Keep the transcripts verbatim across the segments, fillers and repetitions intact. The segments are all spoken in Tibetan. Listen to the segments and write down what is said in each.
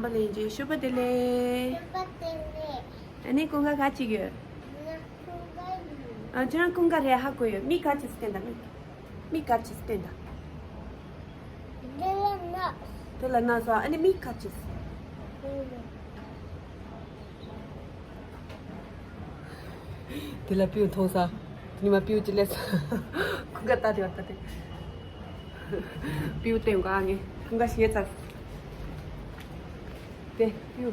པ་ལེན་རྒྱུ། ཞོགས་པ་བདེ་ལེགས། ཞོགས་པ་བདེ་ལེགས། ཨ་ནི་ཀུན་དགའ་ག་ཅིག་ཡོད། ང་ཀུན་དགའ་ཡིན། ཨ། ཁྱོད་རང་ཀུན་དགའ་རེད་ཧ་གོ་ཡོད། མིག་ག་ཅིག་བསྟན་དང་། མིག་མིག་ག་ཅིག་བསྟན་དང་། དེ་ལ་ན། དེ་ལ་ན་སོང་། ཨ་ནི་མིག་ག་ཅིག་དེ་ལ་སྤྲེའུ་མཐོང་ས། ཉི་མ་སྤྲེའུ་ཅིག་སླེབས་ས། ཁུ་ཁ་ལྟ་དེ་བར་ལྟ་དེ། སྤྲེའུ་བསྟན་ག་ངས་ཁུ་ཁ་ཞེ་ཚར། དེ་སྤྲེའུ།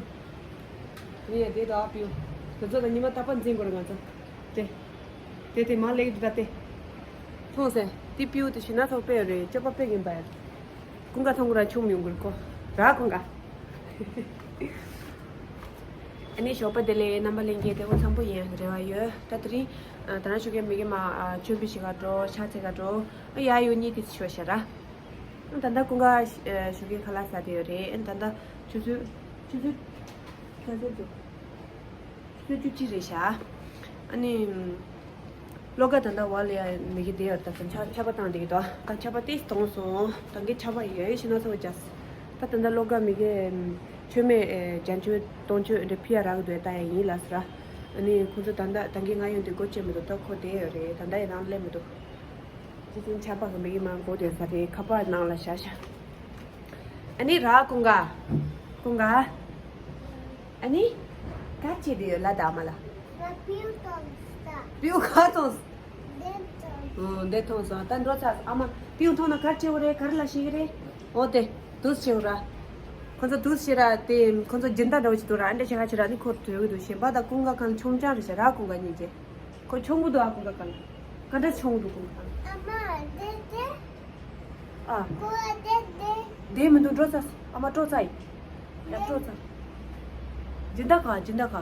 ངས་དེ་དང་སྤྲེའུ། དེ་ཚོ་ལ་ཉི་མ་རྟག་པར་འཛིན་དགོས་རེད་ང་ཚོ། དེ། དེ་དེ་མ་ལེགས་འདུག་ད་དེ། མཐོང་སེ། དེ་སྤྲེའུ་དེ་ཞིག་ན་ཐོག་པས་རེད། སྐྱོ་པ་པས་ཡིན་པ་ཡ། ཀུན་དགའ་མཐོང་གི་ར་ཆུང་མི་ཡོང་གི་རེད་ཁོ། ར་ཀུན་དགའ། ཨ་ནི་ཞོགས་པ་བདེ་ལེགས། རྣམ་པ་ལྷན་རྒྱས་བདེ་པོ་འཚམ་པོ་ཡིན་རེ་བ་ཡོད། ད་དེ་རིང་ད་རང་ཞོགས་ཀས་མི་གེ་མ་ཆོས་འབུལ་ཞིག་ག་འགྲོ། ཕྱག་འཚལ་ག་འགྲོ། ཡ་ཡོ་གཉིས་དེ་ཞོགས་ཤ་ར། ད་ལྟ་ཀུན་དགའ་ཞོགས་ཀས་ཁ་ལག་ཟ་དེ་ཡོད་རེད། ད་ལྟ་ཆུ་ཚོད་ཆུ་ཚོད་ཆུ་ཚོད་དུ། ཆུ་ཚོད་བཅུ་གཅིག་རེད་ཤག་ཨ་ནི། བློ་དགའ་ད་ལྟ་བ་ལ་ཡ་མི་གི་དེ་ཡོད་ད། ད་ཆ་ཆར་པ་བཏང་བསྡད་ཀྱི་འདུག་ད་ཆར་པ་ཏོག་ཙམ་གཏོང་སོང་། ད་གིན་ཆར་པ་ཡོད་ཤི་ན་ཚོ་བཅས། ད་ད་ལྟ་བློ་དགའ་མི་གི་མཆོད་མེ་ཨེ་བྱང་མཆོད་སྟོང་མཆོད་འདྲ་ཕི་ཡ་རག་གི་འདུག་ད་ཡ་ཡིན་ལ་ཟེར། ཨ་ནི་ཁོ་ཚོ་ད་ལྟ་ད་གིན་ང་ཡོང་དུས་སྒོ་ཕྱེ་མི་འདུག་ད་ཁོ་བསྡད་ཡོད་རེད། ད་ལྟ་ཡ་ནང་སླེབས་མི་འདུག་ཁོ་ཚོ་ཆར་པ་གི་མི་གི་མ་མགོ་དེ་ས་རེད། ཁ་པར་ནང་ལ་བཞག་ཤག་ཨ་ནི་ར་ཀུན་དགའ། ཀུན་དགའ། ཨ་ནི། ག་བྱེད་དུ་ཡོད་ལ་ད་ཨ་མ་ལ། ང་སྤྲེའུ་མཐོང་སོང་། སྤྲེའུ་ག་མཐོང་སོང་། འདི་མཐོང་སོང་། ཨོ་འདི་མཐོང་སོང་། ད་འགྲོ་ཚར་སོང་། ཨ་མ་སྤྲེའུ་མཐོང་ན་ག་བྱེད་དགོས་རེད། ག་རེ་ལ་ཤེས་ཀྱི་རེད། ཨོ་དེ་འདུག་སེ་བྱེད་དགོས་ར། ཁོ་ཚོ་འདུག་སེ་བྱེད་ར་དེ་ཁོ་ཚོ་སྦྱིན་བདག་འདྲ་བོ་ཞིག་འདུག་ར། ཨ་འདྲ་བྱེད་ག་བྱེད་ར་ནི་ཁོ་འདྲ་བོ་འདུག་གཞན་པ་ད་ཀུན་དགའ་གང་མཆོང་རྐྱང་རེད་ཤག་ར་ཀུན་དགའ་གཉིས་ཀྱིས། ཁོ་མཆོང་གི་འདུག་ཨ་ཀུན་དགའ་གང་། ག་འདྲ་མཆོང་གི་འདུག་ཀུན་དགའ་གང་། ཨ་མ་འདི་དེ། ཨ། ཀོ་ལ་དེ་དེ། དེ་མི་འདུག་འགྲོ་ཚར། ཨ་མ་སྤྲོ་ཚར་ཡིན། ཡ་སྤྲོ་ཚར། སྦྱིན་བདག་ག་སྦྱིན་བདག་ག་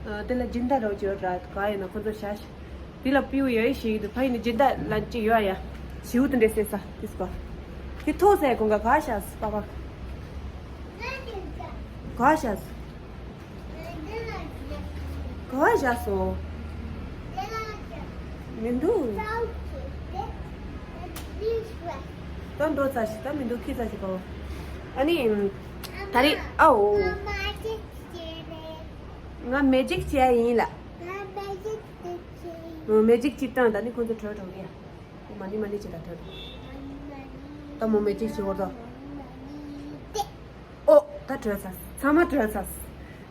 ཨ། དེ་ལ་སྦྱིན་བདག་རོགས་ཀྱི་ཡོད་ར་ག་ཡིན་ན་ཁོ་ཚོ་བྱ་ཞིག་དེ་ལ་སྤྲེའུ་ཡོད་ཞིག་དུ་ཕ་ཡིན་ན་སྦྱིན་བདག་ལ་ཅིག་ཡོད་ཡ། ཞིའུ་དེ་འདྲས་ཟེར་ས་དེ་སྐོར། དེ་ཐོག་ཟེར་ཀུན་དགའ་ག་བཞག་སོང་པ་པ། ག་བཞག་སོང་། ག་བཞག་སོང་། མི་འདུག་ད་འགྲོ་ཚར་ཞིག་ད་མི་འདུག་ཁྱི་ཚར་ཞིག་གོ་ཨ་ནི། ད་རེས་ཨའོ། ང་མེ་ཇིག་བྱས་ཡིན་ལ། མེ་ཇིག་ཅིག་བཏང་ད་ནི་ཁོང་ཚོ་བྲོས་འགྲོ་གི་ཡ། མ་ཎི་མ་ཎི་ཅིག་ད་བྲོས་འགྲོ། ད་མོ་མེ་ཇིག་ཅིག་འོར་དོ། ཨོ། ད་བྲོས་ཚར། ཚང་མ་བྲོས་ཚར།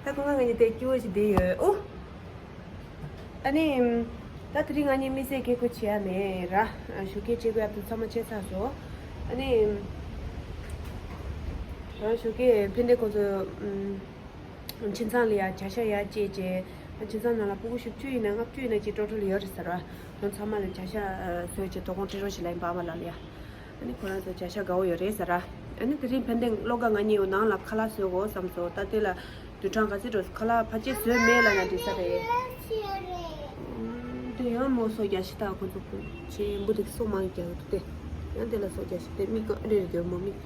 ད་ཁོང་ང་ང་གཉིས་དེ་སྐྱིད་པོ་ཞིག་བསྡད་ཡོད་ཨོ། ཨ་ནི། ད་དེ་རིང་ང་གཉིས་དམིགས་བསལ་གྱི་གོ་བྱེད་ཡ་མེད་ར། ཞོགས་ཀས་བྱེད་དགོས་ཡ་དེ་ཚང་མ་བྱས་ཚར་སོང་། ཨ་ནི། ང་ཞོགས་ཀས་ཕན་བདེ་ཁོང་ཚོ། ཁྱིམ་ཚང་ལ་ཡ་བྱ་ཤ་ཡ་བཅད་བྱས། ཁྱིམ་ཚང་ནང་ལ་སྤུ་གུ་བཞི་བཅུ་ཡིན་ན་ལྔ་བཅུ་ཡིན་ན་ཅིག་སྤྲོ་སྤྲོ་ལ་ཡོད་རེད་ཟེར་བ། ཁོང་ཚང་མ་ལ་བྱ་ཤ་བཟོས་བྱས་དོ་དགོང་སྤྲད་རོགས་བྱེད་ལ་ཡིན་པ་ཨ་མ་ལགས་ལ་ཡ། ཨ་ནི་ཁོ་རང་ཚོ་བྱ་ཤ་དགའ་བོ་ཡོད་རེད་ཟེར་ར། ཨ་ནི་དེ་རིང་ཕན་བདེ་བློ་དགའ་ང་གཉིས་ནང་ལ་ཁ་ལག་བཟོས་གོ་བསམ་སོང་། ད་དེ་ལ་དུས་གྲངས་ག་ཚོད་འགྲོ་སོང་། ཁ་ལག་ཕལ་ཆེར་བཟོས་མེད་ལབ་ན་འགྲིག་ས་རེད། དེ་ཡང་མོ་སོ་རྒྱ་ཤི་ད་ཁོ་ཚོ་ཁོ་ཆེན་པོ་དེ་སོ་མང་རྒྱ་གི་འདུག་སྟེ། ཡང་དེ་ལ་སོ་རྒྱ་ཤི་དེ་མིག་ག་རེ་རེ་རྒྱ་མོ་མིག་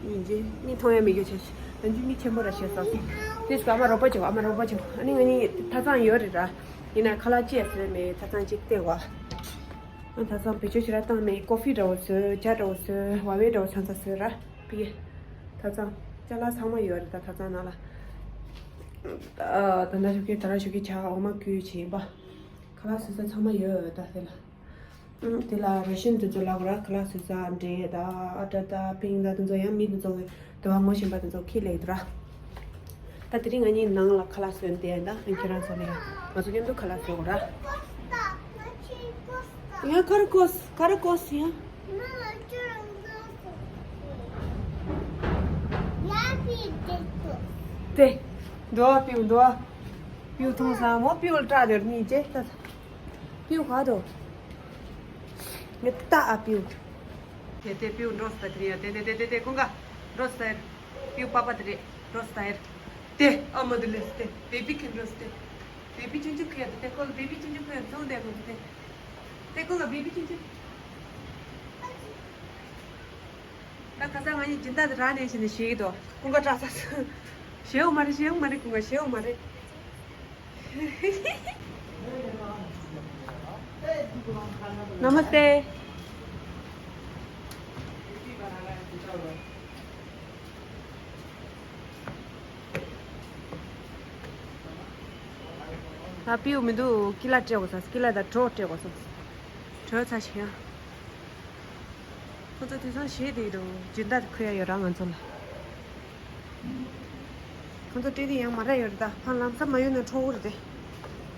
ཡིན་རྗེས་མིག་མཐོང་ཡ་མི་རྒྱ་ཆ་ཤི། ཡང་རྗེས་མིག་ཆེན་པོ་ར་ཤེས་ས་སོ། དེ་སྐབས་ཨ་མ་རོགས་པ་བྱེད་གོ་ཨ་མ་རོགས་པ་བྱེད་གོ་ཨ་ནི་ང་གཉིས་ཐ་ཚང་ཡོད་རེད་ར། ཡིན་ན་ཁ་ལག་ཅི་ཡ་ཟེར་མེད་ཐ་ཚང་ཅིག་སྟེར་བ། ཨ་ཐ་ཚང་བེད་སྤྱོད་ཞེ་དྲག་བཏང་མེད། ཀོ་ཧྥི་འདྲ་བོ་བཟོས་ཇ་འདྲ་བོ་བཟོས་ཝ་ཝེ་འདྲ་བོ་ཚང་ཚང་བཟོས་ར། ཕི་གེ་ད་ཚང་ཅ་ལག་ཚང་མ་ཡོད་རེད་ད་ད་ཚང་ནང་ལ། ཨ་ད་ད་ཞོགས་ཀས་ད་ར་ཞོགས་ཀས་ཇ་འོ་མ་སྐོལ་བྱས་ཡིན་པ། ཁ་ལག་བཟོ་ས་ཚང་མ་ཡོད་ད་དེ་ལ། ཨ་དེ་ལ་ར་ཤན་དེ་ཚོ་ལབ་ར་ཁ་ལག་བཟོ་ས་འབྲས་ད་ཨ་ཊ་ད་པིང་ད་དེ་ཚོ་ཡང་མི་དེ་ཚོ་གི་དུ་བ་ངོ་ཤེས་པ་དེ་ཚོ་ཁྱེར་སླེབས་འདུག་ར། ད་དེ་རིང་ང་གཉིས་ནང་ལ་ཁ་ལག་བཟོས་ཏེ་ཡིན་ད་ཨ་ཁྱེད་རང་ཚོ་ནས་ང་ཚོ་མཉམ་དུ་ཁ་ལག་བཟོ་དགོས་ར། ཡང་ཁ་ར་ཀོས་ཁ་ར་ཀོས་ཡང་། དེ། འདུག་པིའུ་འདུག་པིའུ་མཐོང་སོང་མོ་པིའུ་ལ་སྐྲག་དེར་གཉིས་རྗེས་ད། པིའུ་ག་དོ། ངས་ལྟ་ཨ་པིའུ། དེ་དེ་པིའུ་འགྲོ་ས་དེ་ཡ་དེ་དེ་དེ་དེ་དེ་ཀུན་དགའ་འགྲོ་ས་ཡ། པིའུ་པ་པ་དེ་རེད་འགྲོ་ས་ཡ། དེ་ཨ་མ་དེ་ལས་དེ་བེ་བི་ཁེ་འགྲོ་ས་དེ། བེ་བི་ཆུང་ཆུང་ཁེ་ཡ་དེ་དེ་ཁོ་ལ་བེ་བི་ཆུང་ཆུང་ཁེ་ཡ་བཟུང་དེ་ཁོ་དེ། དེ་ཀུན་དགའ་བེ་བི་ཆུང་ཆུང་། ད་ཁ་སང་ང་གཉིས་སྦྱིན་བདག་དེ་རང་ནས་བྱས་ནས་བཞེས་ཀྱི་འདུག་ཀུན་དགའ་སྐྲག་ཚར་སོང་། བཞེས་འོ་མ་རེད་བཞེས་འོ་མ་རེད་ཀུན་དགའ་བཞེས་འོ་མ་རེད། नमस्ते। ད་པིའུ་མི་འདུག་ཀི་ལ་སྤྲད་དགོས་ས། ཀི་ལ་དང་གྲོ་སྤྲད་དགོས་ས། གྲོ་ཚ་ཞིག་ཡ། ཁོ་ཚོ་དེང་སང་ཞེད་དེ་འདུག་སྦྱིན་བདག་ཁུར་ཡ་ཡོད་ར་ང་ཚོ་ལ། ཁོ་ཚོ་སྤྲད་དེ་ཡང་མ་ར་ཡོད་རེད། ད་ཕ་ལམ་སང་མ་ཡོང་ན་འཕྲོ་བོ་རེད་དེ།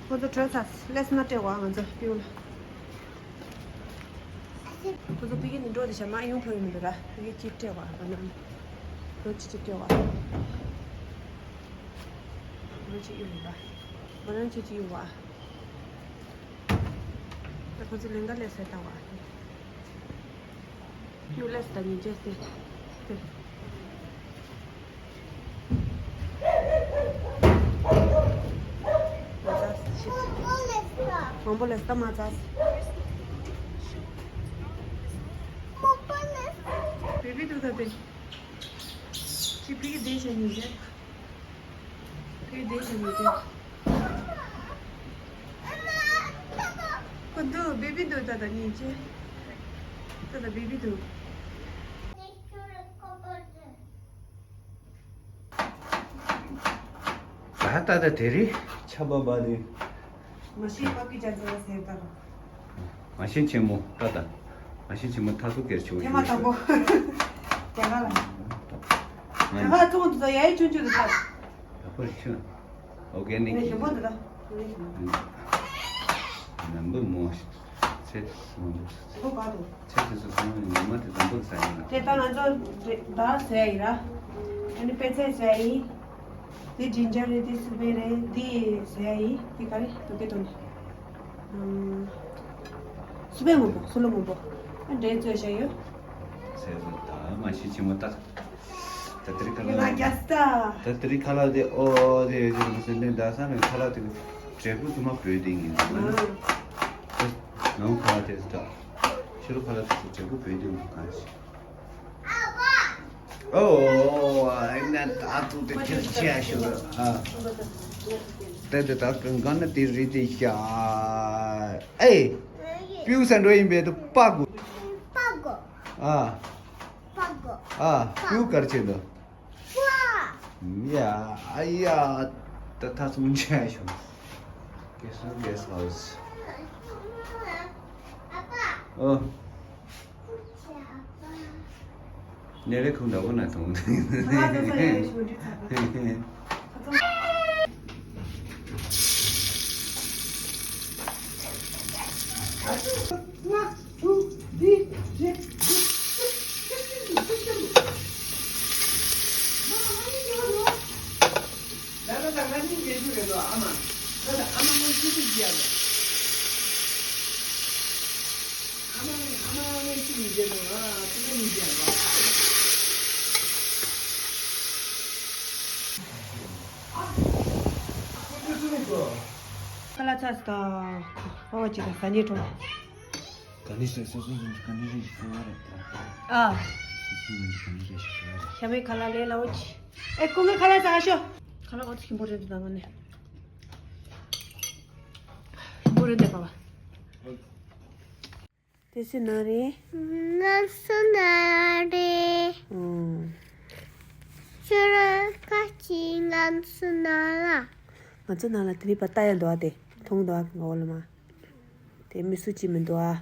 ཁོ་ཚོ་གྲོ་ཚ་ལས་སྣ་སྤྲད་དགོས་ང་ཚོ་པིའུ་ལ། ཁོ་ཚོ་ཕ་གི་ནས་འགྲོ་དེ་བྱ་མ་ཡོང་ཕོད་ཡོད་མི་འདུག་ར། ཕ་གི་གཅིག་སྤྲད་དགོས་ང་ནང་། ལོ་གཅིག་གཅིག་སྤྲད་དགོས། ལོ་གཅིག་གཡུག་ཡོད་ར། ང་རང་གཅིག་གཅིག་གཡུག་བ། ད་ཁོ་ཚོ་ལེན་ག་ལས་ཟེར་ལྟ་བ། ཡུ་ལས་ད་ཉིན་བྱས་ཏེ། ཏེ། མ་ཚ་ཤི། མང་པོ་ལས་ད་མ་ཚ། བེ་བི་འདུག་ད་དེ། ཅི་བེ་བི་དེ་བྱས་ཉིན་བྱས། བེ་བི་དེ་བྱས་ཉིན་བྱས། ཁོ་འདུག་བེ་བི་འདུག་ད་ད་ཉིན་བྱས། ད་ད་བེ་བི་འདུག་ད་ད་ད་དེ་རིང་ཆབ་པ་བ་དེ། མ་ཤེས་པ་ཀི་ཅན་ཟེར་བ་ཟེར་ད། མ་ཤེས་ཆེན་མོ་ད་ད། མ་ཤེས་ཆེན་མོ་ཐ་སུ་ཀེར་ཆུ་ཐེ་མ་དང་པོ། རྒྱ་གར་ལ། རྒྱ་གར་ཐུག་འདུག་ད་ཡ་ཡི་ཆུང་ཆུང་འདུག་ད། ད་པར་ཆུ། ཨོ་གེ་ནིག་ནི་ཞིམ་པོ་འདུག་ད། ནམ་བུ་མོ། ཚེ་ཐུག་སོང་། ཁོ་ག་འདུག་ཚེ་དེ་ཚོ་ཚང་མ་ཉི་མ་དེ་དང་པོ་ཟ་ཡིན་ན། དེ་ད་ང་ཚོ་ད་ཟ་ཡིན་ར། ཨ་ནི་པད་ཚལ་ཟ་ཡིན། དེ་ཇིན་ཇར་རེད། དེ་སུ་པན་རེད། དེ་ཟ་ཡིན། དེ་ག་རེ་དུ་ཀེ་དོ་ནི། ཨམ། སུ་པན་སྔོན་པོ། སུ་ལོ་སྔོན་པོ། ཨ་འདྲེ་བཙོས་བཞག་ཡོད། ཟས་བཟོ་ད་མ་ཤི་ཆེན་མོ་ད། ད་དེ་རིང་ཁ་ལག་ཡིན་ན་རྒྱ་སྟ། ད་དེ་རིང་ཁ་ལག་དེ་ཨོ་དེ་ཡོད་ཀྱི་རེད་མ་ཟད་འདྲེ་ད་ས་ནས་ཁ་ལག་དེ་འབྲས་བུ་དུ་མ་བོད་དེ་ཡིན་ན། ནང་ཁ་ལག་དེ་ད། ཕྱི་ལོ་ཁ་ལག་དེ་འབྲས་བུ་བོད་དེ་མ་གང་ཞིག་ཨོ། ཨེ་ན་ད་ཏུ་དེ་ཁྱེར་ཆེ་ཤོད་ཨ། དེ་དེ་ད་གང་ག་ན་དེ་རི་དེ་ཤ། ཨེ། པིའུ་ས་འགྲོ་ཡིན་པས་དུ་པ་གོ། པ་གོ། ཨ། པ་གོ། ཨ། པིའུ་གར་ཆེ་དུ། ཡ། ཨ་ཡ། ད་ད་སུ་མུན་ཆེ་ཤོད། གེ་སུ་གེ་སུ་ཧའུ་སི། ཨོ། ཉེ་རེ་ཁུང་འདྲ་བོ་ན་ཐོང་། ད་ལྟ་ང་གཉིས་འགྲན་རྒྱུ་རེད་དོ། ཨ་མ། ད་ལྟ་ཨ་མ་ངོ་ཤེས་ཀྱི་ཡ་ལ། ཨ་མ་ཨ་མ་ངོ་ཤེས་མི་བྱེད་དོ། ཨ་ཨ་ཁུ་ངོ་མི་བྱེད་དོ། ཁ་ལག་ཚར་སོང་། ཨ་བ་ཅིག་དང་ས་ཉེ་གྲོང་། ག་ནས་ཟ། སོ་སོ་ཡིན་གྱི་ག་ནས་རེད་ཞིག་ཟ་བ་རེད་ད། ཨ། སོ་སོ་ཡིན་གྱི་ག་ནས་རེད་ཞིག་ཟ་བ་རེད། ཤ་མའི་ཁ་ལག་ལས་སླ་བོ་ཆེ། ཨེ་ཀུན་དགའ་ཁ་ལག་ཟ་ཤོག་ཁ་ལག་ཨོ་ཙི་ཞིམ་པོ་རེད་འདུག་ད་ང་ནས། ཞིམ་པོ་རེད་འདུག་པ་པ། དེ་སུ་ན་རེད། ང་སུ་ན་རེད། ཨང་། ཁྱོད་རང་ཁ་ཅིག་ང་སུ་ན་ལ། ང་ཚོ་ནང་ལ་དེ་རིང་པ་ལྟ་ཡ་འདུག་ཨ། དེ་མཐོང་འདུག་ཨ། ང་འོ་ལ་མ། དེ་མི་སུ་ཅིག་མི་འདུག་ཨ།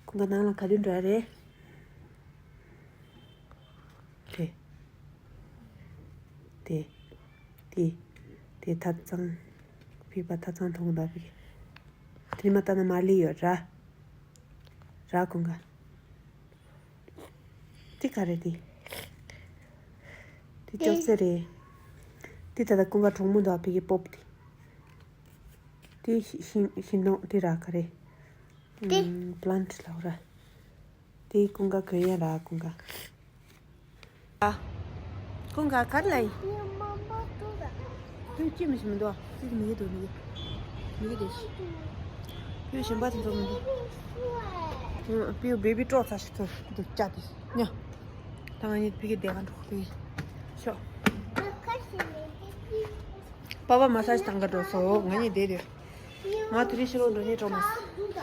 ཁོང་ག་ནང་ལ་ག་དུས་འགྲོ་ཡ་རེད། དེ། དེ། དེ། དེ་ཐབ་ཚང་། ཕི་པ་ཐབ་ཚང་མཐོང་གི་འདུག་ཕི། དེ་མ་ལྟ་ན་མ་ལི་ཡོད་ར། ར་ཁོང་ག་དེ་ག་རེ་དེ། དེ་ཅོག་ཙེ་རེད། དེ་ད་ལྟ་ཀུན་དགའ་གྲོགས་མོ་འདུག་ཕི་གི་པོབ་དེ། དེ་ཤིང་ཤིང་སྡོང་དེ་ར་ག་རེ། དེ། པ་ལན་ཊི་ལབ་ར། དེ་ཀུན་དགའ་གོན་ཡ་ར་ཀུན་དགའ། ཨ། ཀུན་དགའ་གར་ལ་ཡིན། ངའི་མ་མ་ཏོ་ར། དེ་ཅི་མི་ཤི་མི་འདུག་དེ་མི་གི་འདུག་མི་གི། མི་གི་དེ་ཤི། པིའུ་གཞན་པ་དེ་འདུག་མི་འདུག་དེ་པིའུ་བེ་བི་ཀྲོག་ཚ་ཞིག་ཏུ་འདུག་ཅག་དེ་ཉོ། ད་ང་གཉིས་ཕ་གི་བསྡད་ག་འགྲོ་དེ་ཤོག་པ་པ་མ་སཱ་ཇི་བཏང་ག་འགྲོ་སོང་། ང་གཉིས་བསྡད་དེ། ང་དེ་རིང་ཕྱི་ལོགས་འགྲོ་ནས་འགྲོ་མ་སོང་།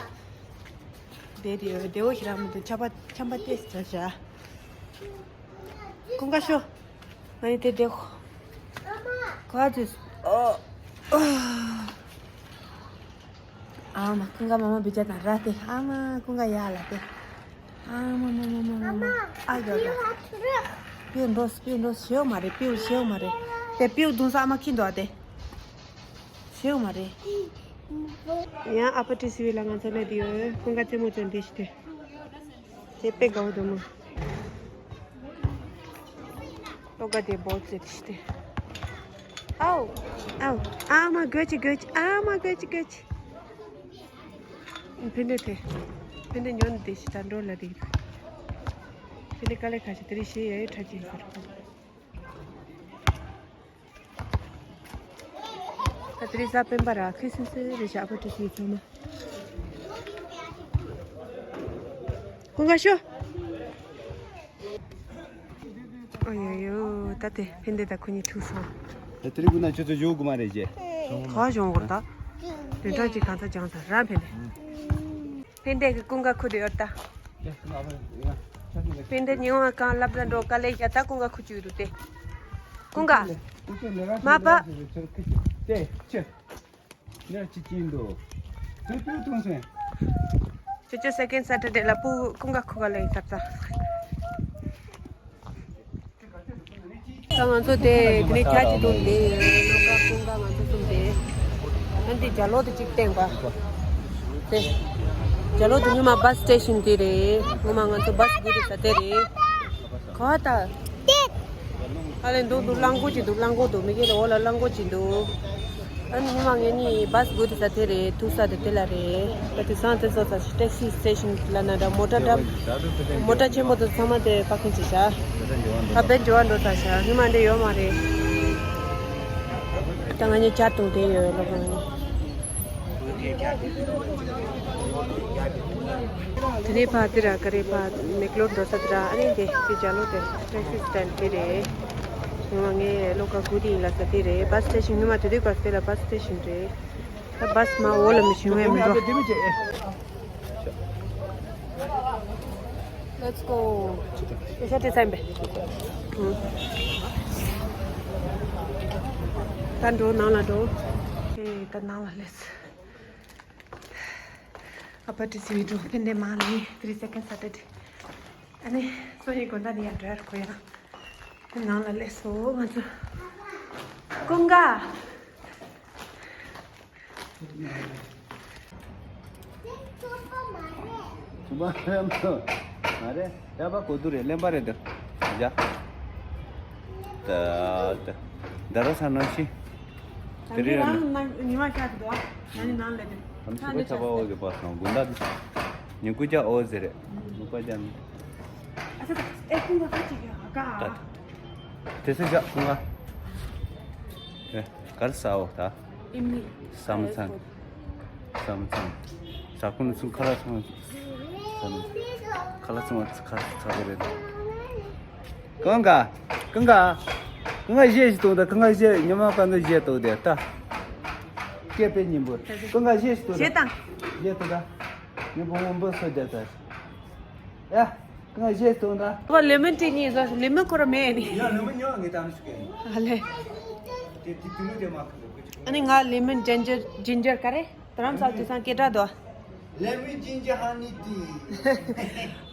བསྡད་དེ་བསྡད་འོ་ཞིག་རག་མི་འདུག་ཆམ་པ་ཆམ་པ་ཏོག་ཙམ་བཞག་ཀུན་དགའ་ཤོག་ང་གཉིས་དེ་བསྡད་ཁོ། ག་དུས། ཨོ། ཨོ། ཨ་མ་ཀུན་དགའ་མ་མ་བི་ཅ་དང་ར་དེ། ཨ་མ་ཀུན་དགའ་ཡ་ལ་དེ། ཨ་མ་མ་མ་མ་མ་མ། ཨ་ག་ག། པིའུ་འགྲོ་སི་པིའུ་འགྲོ་སི་ཤེའུ་མ་རེད། པིའུ་ཤེའུ་མ་རེད། དེ་པིའུ་གདུང་ས་ཨ་མ་ཁྱི་འདུག་ཨ་དེ། ཤེའུ་མ་རེད། ཡང་ཨ་ཕ་ཏི་སི་བི་ལ་ང་ཚོ་ལ་དེ་ཡོད། ཀུན་དགའ་རྩེད་མོ་ཅན་དེ་ཞིག་དེ། དེ་དཔེ་དགའ་བོ་འདུག་མོ། ལོ་ག་དེ་བོ་ཙེ་དེ་ཞིག་དེ། ཨའོ། ཨའོ། ཨ་མ་གོ་ཅི་གོ་ཅི། ཨ་མ་གོ་ཅི་གོ་ཅི། ཕན་འདྲེ་དེ། ཕན་འདྲེ་ཉོ་ནི་དེ་ཞིག་ད་འགྲོ་ལ་དེ། ཕན་འདྲེ་དཀའ་ལས་ཁག་ཞིག་དེ་རིང་ཞེ་ཡ་ཡོད་ཁྲ་ཅིག་ཟེར། ད་དེ་རིང་གཟའ་སྤེན་པ་ར། ཁི་སི་སི་རེད་ཤག་ཨ་ཕ་ཏི་སི་བི་ཚང་མ། ཀུན་དགའ་ཤོག་ཨོ་ཡོ་ཡོ། ད་དེ་ཕན་བདེ་དང་ཁོ་གཉིས་ཐུག་སོང་། ད་དེ་རིང་ཀུན་ན་ཁྱོད་ཚོ་བཞུགས་དགོས་མ་རེད་ཅེ། ག་བ་བཞུགས་དགོས་རེད་ད། རིན་ཐང་ཅིག་གང་ཚ་ཅང་ཚ་རང་ཕན་བདེ། ཕན་བདེ་གི་ཀུན་དགའ་ཁུ་དེ་ཡོད་ད། ཕན་བདེ་ཉི་མ་གང་ལབ་ད་འགྲོ་དཀའ་ལས་ཡ། ད་ཀུན་དགའ་ཁུ་བཅུག་འདུག་སྟེ། ཀུན་དགའ། མ་པ། ཅོ་ཅོ་སེ་ཀེན་ཌ་སེ་ཊར་ཌེ་ལ་སྤུ་གུ་ཀུན་དགའ་ཁུ་ག་ལ་ཡིན་ཚར་ཚར། ད་ང་ཚོ་དེ་དེ་ནས་ཆ་ཅིག་འདུག་འདི་ལོ་ཀ་ཀུན་དགའ་ང་ཚོ་གསུམ་དེ། ཨ་འདི་རྒྱ་ལོ་དེ་གཅིག་བསྟན་པ། དེ། རྒྱ་ལོ་དེ་ཉི་མ་བྷ་སི་སི་ཊེ་ཤིན་དེ་རེད། ངོ་མ་ང་ཚོ་བྷ་སི་སྒུག་དེ་ས་དེ་རེད། ག་བ་ད། ཨ་ལས་འདུག་འདུག་གླང་གོག་ཅིག་འདུག་གླང་གོག་འདུག་མི་གེ་ལ་འོག་ལ་གླང་གོག་ཅིག་འདུག་ཨ་ནི་ཉི་མ་ངེད་གཉིས་བྷ་སི་སྒུག་དེ་ས་དེ་རེད། ཐུག་ས་དེ་དེ་ལ་རེད། ད་དེང་སང་དེ་ཚོ་ས་ཊེག་སི་སི་ཊེ་ཤིན་ལ་ན་འདྲ་མོ་ཊ་འདྲ། མོ་ཊ་ཆེན་པོ་དེ་ཚང་མ་དེ་པར་ཀིང་བྱེད་ཤག་ད་དཔེ་འགྲོ་བ་འགྲོ་ཚར་ཤག་ཉི་མ་འདི་ཡོད་མ་རེད། ད་ང་གཉིས་ཇ་འཐུང་དེ་ཡོད་ལོ་གང་ནི། དེ་ནས་ཕར་དེ་ར་ཀ་རེ་ཕར་མེག་ལོར་འགྲོ་ས་དེ་ར། ཨ་ནི་དེ་དེ་རྒྱ་ལོ་དེ་ཊེག་སི་སི་ཊེན་ཌ་དེ་རེད། ངོ་མ་ངའི་བློ་ཁ་སྒུག་དེ་ཡིན་ལ་ས་དེ་རེད། བྷ་སི་སི་ཊེ་ཤིན་ཉི་མ་དེ་དུས་བྷ་སི་དེ་ལ་བྷ་སི་སི་ཊེ་ཤིན་རེད། ད་བྷ་སི་མ་འོག་ལ་མི་ཞུ་བས་མི་འགྲོ། Let's go. ཨེ་ཤ་ཏི་སན་པེ། ད་འགྲོ་ནང་ལ་འགྲོ། ཨེ་ད་ནང་ལ་སླེབས། ཨ་ཕ་ཏི་སི་བི་འགྲོ། ཕན་བདེ་མ་ལ་ནི་དེ་རིང་སེ་ཀེན་ཌ་སེ་ཊར་ཌེ། ཨ་ནི་སོ་ཡི་དགོན་བདག་ནི་ཡང་འགྲོ་ཡར་གོ་ཡ། ནང་ལ་སླེབས་སོ་ང་ཚོ། ཀུན་དགའ། ཚོང་པ་མ་རེད། ཡ་པ་གོ་དུ་རེད། ལེན་པ་རེད་དུ། ཡ། ད་ད་ད་ར་ས་ནང་ཤི། དེ་རིང་རང་ཉི་མ་ཤར་འདུག་ང་ནི་ནང་ལ་དེ། ཨམ་ཆི་པ་ཆ་པ་འོ་གི་པ་སང་དགུན་ད་ཉི་གུ་ཅག་འོ་ཟེར་རེད། ནུ་པ་ཅག་ནི། ཨ་ཚ་ཨེ་ཁུང་ག་ཁ་ཅིག་ཡོད་ཨ་ཀ། ད་དེ་སུ་ཅག་ཁུང་ག། ཨེ་གར་ས་འོ་ད། ཨེ་མི། ས་མ་ཚང་། ས་མ་ཚང་། ས་ཁུང་ཚུང་ཁ་ལ་ཚང་། ས་མ་ཁ་ལ་ཚང་བ་ཁ་ཚ་གི་རེད། ཀང་ག། ཀང་ག། ཀང་ག་གཞས་ཤིག་གཏོང་དང་། ཀང་ག་གཞས་ཉི་མ་ཀང་ག་གཞས་གཏོང་དེ་ལྟ། སྐད་དཔེ་སྙན་པོ། ཀང་ག་གཞས་ཤིག་གཏོང་དང་། གཞས་གཏོང་དང་། ཉི་མ་བོང་བུ་སོ་རྒྱ་ཚ། ཡ། ཀང་ག་གཞས་གཏོང་དང་། ཁོ་ལེ་མོན་ཊི་གཉིས་བཟོ། ལེ་མོན་ཁོ་ར་མེད་ནི། ཡ་ལེ་མོན་ཉོ་ངེ་དང་ནི་ཤུ་གེ། ཨ་ལེ། དེ་དེ་དུ་ལུ་དེ་མ་ཁ་ལོ་ཁ་ཅིག་ཨ་ནི་ང་ལེ་མོན་ཇིན་ཇར་ཇིན་ཇར་ག་རེ། ད་རམ་ས་ཅི་སང་སྐད་གྲགས་དོ། ལེ་མོན་ཇིན་ཇར་ཧ་ནི་ཊི།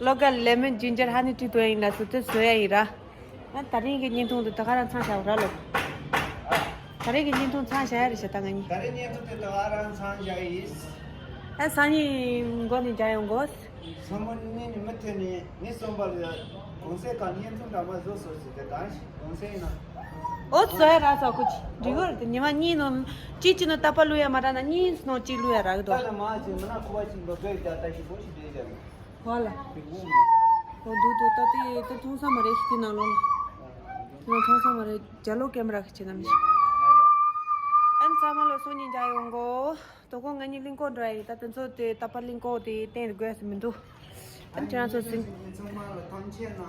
ལོ་ཀལ་ལེ་མོན་ཇིན་ཇར་ཧ་ནི་ཊི་དོ་ཡིན་ལ་སུ་དེ་བཟོ་ཡ་ཡིན་ར། ཨ་ད་རིང་གི་བརྙན་ཐུང་དུ་ད་ག་རང་ཚང་བཞག་ར་ལོ། ད་རིང་གི་བརྙན་ཐུང་ཚང་བཞག་ཡ་རེད་ཤག་ད་ང་གཉིས། ད་རིང་བརྙན་ཐུང་དེ་ད་ག་རང་ཚང་བཞག་ཡིན། ཨ་སང་ཉིན་མགོ་ནས་མཇལ་ཡོང་གོ། སང་ཉིན་ནི་མི་ཐོན་ནས་ངས་གསུངས་པ་ལ་གོང་སེ་ག་བརྙན་ཐུང་འདྲ་མ་བཟོ་སོ་ཟེར་ཏེ་གང་ཞིག་གོང་སེ་ཡིན་ན། ཨོ་ཟོ་ཡ་ར་ཟོ་ཁུ་ཅི་འགྲིག་གོ་རེད་དེ་ཉི་མ་གཉིས་ནང་གཅིག་གཅིག་ནང་ཏ་པ་བླུག་ཡ་མ་རག་ན་གཉིས་ནང་གཅིག་བླུག་ཡ་རག་གི་འདུག་ད་ལ་མ་ཅིག་མི་ན་ཁུ་བ་ཅིག་འདུག་ག་ད་ད་ཞིག་པོ་ཞིག་འདྲེས་བྱ་རེད། ཧོ་ལ། དེ་དགོངས་མ། ཨོ་འདུག་འདུག་ད་དེ་ད་མཐོང་ས་མ་རེད་ཤི་དེ་ནང་ལོགས་ལ། དེ་ནང་མཐོང་ས་མ་རེད་རྒྱ་ལོ་ཀེ་མ་ར་གི་བྱེད་ན་མི་ཤི། ཨན་ཚང་མ་ལོ་སང་ཉིན་མཇལ་ཡོང་གོ། དོ་དགོང་ང་གཉིས་གླིང་སྐོར་འགྲོ་ཡ་ཡིན། ད་དེ་ཚོ་དེ་ད་པ་གླིང་སྐོར་དེ་བསྟན་དགོས་ས་མི་འདུག་ཨ་ཁྱེད་རང་ཚོ་ཟིན། ཚང་མ་ལ་ཐང་ཆད་ན་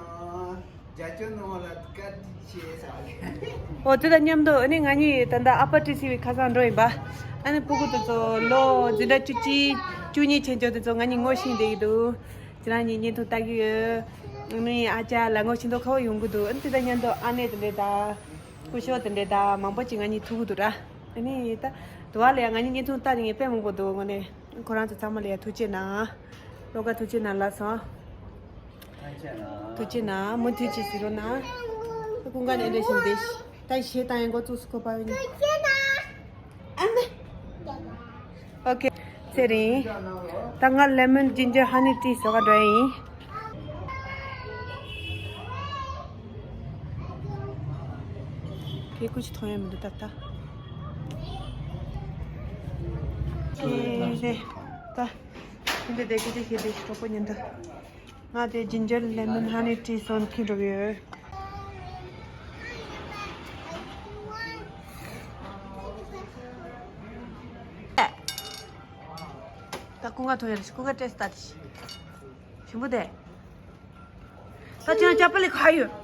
རྒྱ་ཆོ་ནང་ལ་བཀའ་དྲིན་ཆེ་ཟེར་ལེ། ཨོ་དེ་དང་མཉམ་དུ་ཨ་ནི་ང་གཉིས་ད་ལྟ་ཨ་པ་ཊི་སི་བི་ཁ་སང་འགྲོ་ཡིན་པ། ཨ་ནི་སྤུ་གུ་དེ་ཚོ་ལོ་འཛིན་གྲྭ་བཅུ་གཅིག་བཅུ་གཉིས་ཆེན་ཆོ་དེ་ཚོ་ང་གཉིས་ངོ་ཤེས་བསྡད་ཀྱི་འདུག་ཁྱེད་རང་གཉིས་བརྙན་ཐུང་ལྟ་གི་ཡོད། ཨ་ནི་ཨ་ཅག་ལ་ངོ་ཤེས་མདོག་ཁ་བོ་ཡོང་གི་འདུག་ཨ་ནི་དེ་དང་མཉམ་དུ་ཨ་ནེ་དེ་འདྲས་དང་། སྐུ་ཞབས་དེ་འདྲས་དང་མང་པོ་ཅིག་ང་གཉིས་ཐུག་གི་འདུག་ར། ཨ་ནི་ད་དུ་བ་ལ་ཡ་ང་གཉིས་བརྙན་ཐུང་ལྟ་ནི་ངས་དཔེ་མང་པོ་འདུག་དངོས་གནས། ཁོ་རང་ཚོ་ཚང་མ་ལ་ཡ་ཐུགས་རྗེ་གནང་། བློ་དགའ་ཐུགས་རྗེ་གནང་ལགས་སོ། ཐུགས་རྗེ་གནང་། མུ་མཐུད་ཅིག་གཟིགས་རོགས་གནང་། ད་ཀུན་དགའ་ནས་འདྲ་ཞིག་འདི་ད་གཞས་བཏང་ཡ་འགོ་བཙུགས་སུ་ཁོ་པ་ཡིན། ཨ་མེ། ཨོ་ཁེ། ཚེ་རིང་། ད་ང་ལེ་མོན་ཇིན་ཇར་ཧ་ནི་ཏི་བཟོ་ག་འགྲོ་ཡ་ཡིན། ཁྱེད་ཀུ་ཅི་མཐོང་ཡ་མི་འདུག་ད་ལྟ། ཁྱེད་རེད། ད། ཁྱེད་འདི་བསྡད་ཀྱི་དེ་ཁྱེད་དེ་གྲོགས་པོ་ཉིན་ད། ང་དེ་ཇིན་ཇར་ལེ་མོན་ཧ་ནི་ཏི་སོན་ཁྱེད་འགྲོ་གི་ཡོད། ད་ཀུ་ང་མཐོང་ཡ་རེད། ཀུ་ང་ཏྲེས་ད་དེ་ཞིམ་པོ་དེ། ད་ཁྱེད་ཅ་པ་ལི་ག་ཡོད།